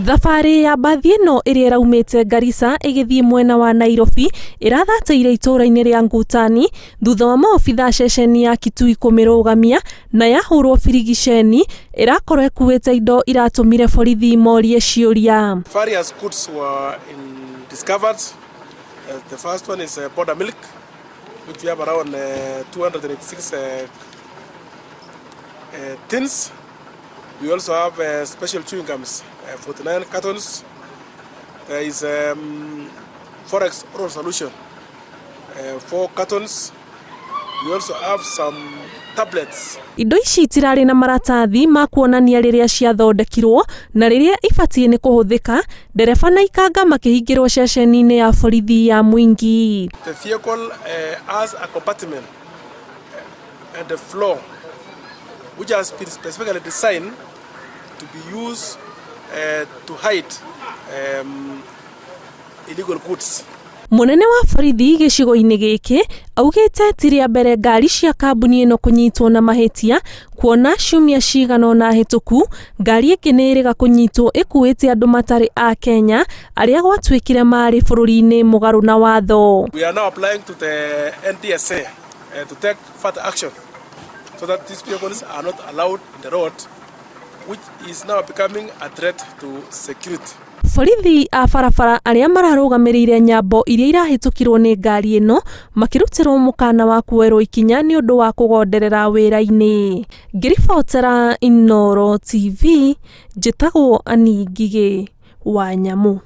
Thabarĩ ya mbathi ĩno ĩrĩa ĩraumĩte Garissa ĩgĩthiĩ mwena wa Nairobi ĩrathatĩire itũũra-inĩ rĩa Ngutani thutha wa maobitha a ceceni ya Kitui kũmĩrũgamia na yahũrwo birigiceni ĩrakorwo ĩkuĩte indo iratũmire borithi morie ciũria. Various goods were discovered. The first one is powder milk, which we have around 286 tins. We also have special chewing gums, 49 cartons. There is Forex oral solution, 4 cartons. We also have some tablets. Indo ici itirarĩ na maratathi ma kuonania rĩrĩa ciathondekirwo na rĩrĩa ibatiĩ nĩ kũhũthĩka. Ndereba na ikanga makĩhingĩrwo ceceni-inĩ ya borithi ya Mwingi. The vehicle has a compartment and the floor which has been specifically designed to be used to hide illegal goods. Mũnene wa borithi gĩcigo-inĩ gĩkĩ augĩte ti rĩa mbere ngari cia kambuni ĩno kũnyitwo na mahĩtia, kuona ciumia cigana ũna hĩtũku ngari ĩngĩ nĩ ĩrĩga kũnyitwo ĩkuĩte andũ matarĩ a Kenya arĩa gwatuĩkire marĩ bũrũri-inĩ mũgarũ na watho. We are now applying to the NTSA to take further action so that these vehicles are not allowed in the road, which is now becoming a threat to security. Borithi a barabara arĩa mararũgamĩrĩire nyambo iria irahĩtũkirwo nĩ ngari ĩno makĩrutĩrwo mũkana wa kuoerwo ikinya nĩ ũndũ wa kũgonderera wĩra-inĩ. Ngĩribotera Inooro TV, njĩtagwo Annie Ngigĩ wa Nyamũ.